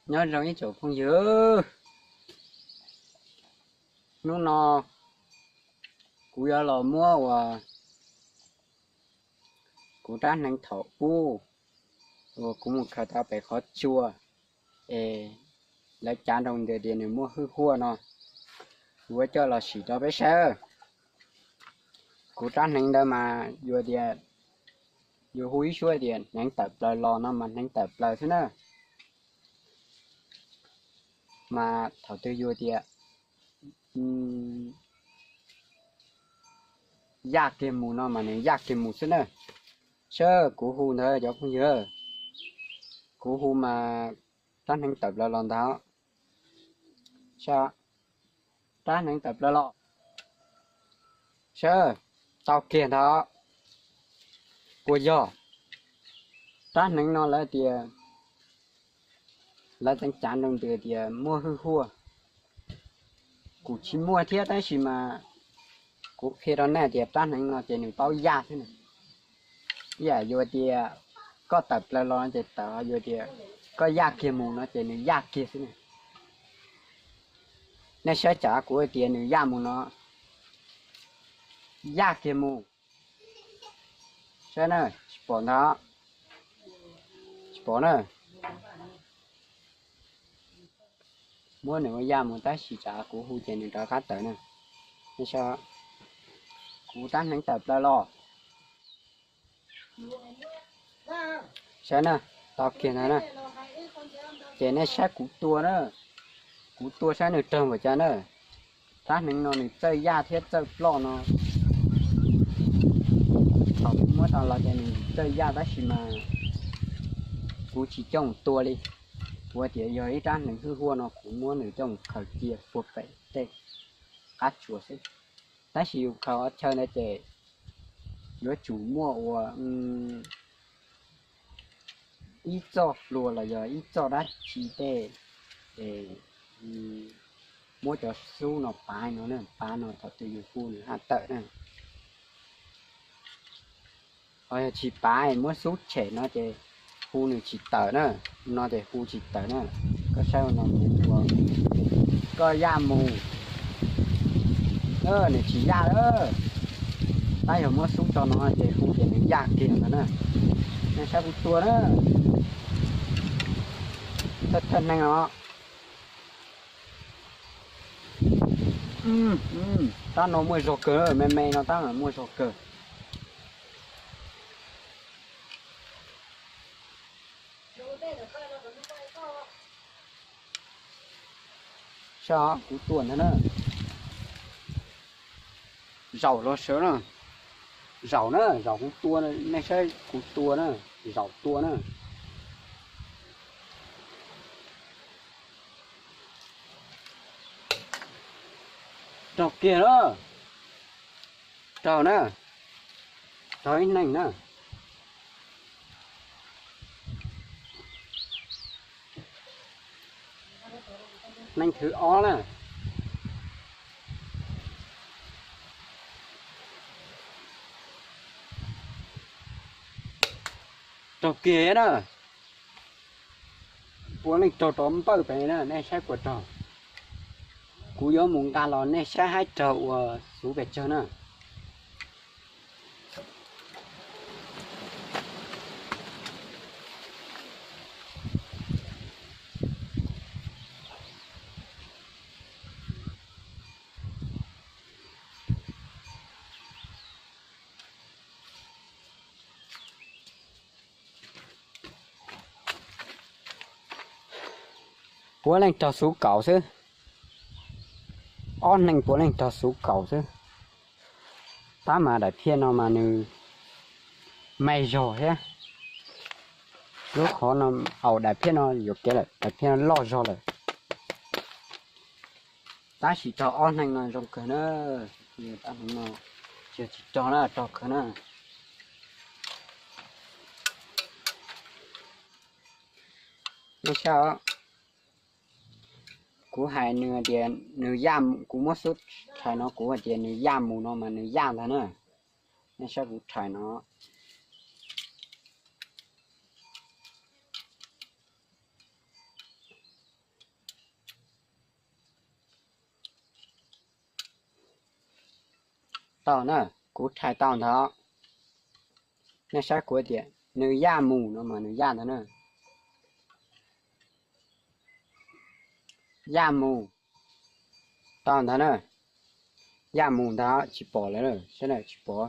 Nyob zoo ib tsoom phooj ywg, hnub no kuv yuav los muab uas kuv rab hneev thaum ub uas kuv mus khaws tau pem qhov tsua es lawv cav nroo ntws tias nws muaj hwj huaj no, kuv yuav coj los sim rau peb saib. Kuv rab hneev ntawd mas yuav tias, yuav hu ib suab tias hneev tawm plaws los no mas hneev tawm plaws xwb na. Mas thaum twg yuav tias yaj kiag mus no mas nws yaj kiag mus xwb na. Saib kuv hu ntawd cov phooj ywg, kuv hu mas rab hneev tawm plaws los ntag. Saib, rab hneev tawm plaws los. Saib, tau kiag ntag. Puas yog? Rab hneev no lawv tias, lawv tseem cav nroo ntws tias muaj hwj huaj. Kuv tsis muaj thiab tab sis mas kuv qhia rau nej tias rab hneev no ces nws paub yaj xwb na. Ib yam yuav tias koj tawm plaws los no ces tawm, yuav tias koj yaj kiag mus no ces nws yaj kiag xwb na. Nej saib tsam kuv tias nws yaj mus no, yaj kiag mus. Saib na, tsis pom ntag, tsis pom na. Muab nws ua yaj mus tab sis tsam kuv hu ces nws rov qab tawm na. Nej saib, kuv rab hneev tawm plaws los. Saib na, tau kiag ntag na. Ces nej saib kuv tua na, kuv tua saib nws raug npaum cas na. Rab hneev no nws txawj yaj thiab txawj ploj no. Thaum kuv muab tau los ces nws txawj yaj tab sis mas kuv tsis coj mus tua li. Kuv tias yog ib rab hneev hwj huaj no kuv muab nws coj mus khaws cia puag pem tej qab tsuas xwb. Tab sis yus khaws qhov chaw ntawd ces yuav tsum muaj ua ib txoj hlua los yog ib txoj dab tsi tej, muab cov xub no pav no na, pav no thaum twg yus hu nws haj tawm na. Ho yog tsis pav, muab xub tshem no ces hu nws tsis tawm na, no ces hu tsis tawm na. Koj saib no, kuv tua, koj yaj mus, nws tsis yaj lawm. Tab yog muab xub tso no ces hu ces nws yaj kiag ntawd na. Nej saib kuv tua na, thawj thawj hneev os. Tab no muaj zog kawg, me me no tab muaj zog kawg. Saib kuv tua ntag na. Zaum los sawv na. Zaum na, zaum kuv tua, nej saib kuv tua na, zaum tua na. Raug kiag na. Raug na. Raug ib neeg na. Neeg thwv ob na. Raug kiag na. Puav leej raug rov npawj pem na, nej saib puas raug. Kuv yuav mus nqa los nej saib haib raug uas xuv pes tsawg na. Puav leej raug xuv kaum xwb. Ob neeg puav leej raug xuv kaum xwb. Tab mas daim phiaj no mas nws me zog thiab. Lub qhov no, au, daim phiaj no yuam kev lawm, daim phiaj no loj zog lawm. Tab sis raug ob neeg no zoo kawg na. Tab no tsis raug na, raug kawg na. Nej saib, kuv hais nws tias nws yaj, kuv muab xub rhais no kuv hais tias nws yaj mus no mas nws yaj ntag na. Nej saib kuv rhais no. tau na, kuv thaij tau ntag. Nej saib kuv tias nws yaj mus no mas nws yaj ntag na. Yaj mus tau ntag na. Yaj mus ntag, tsis pom lawm, saib na, tsis pom.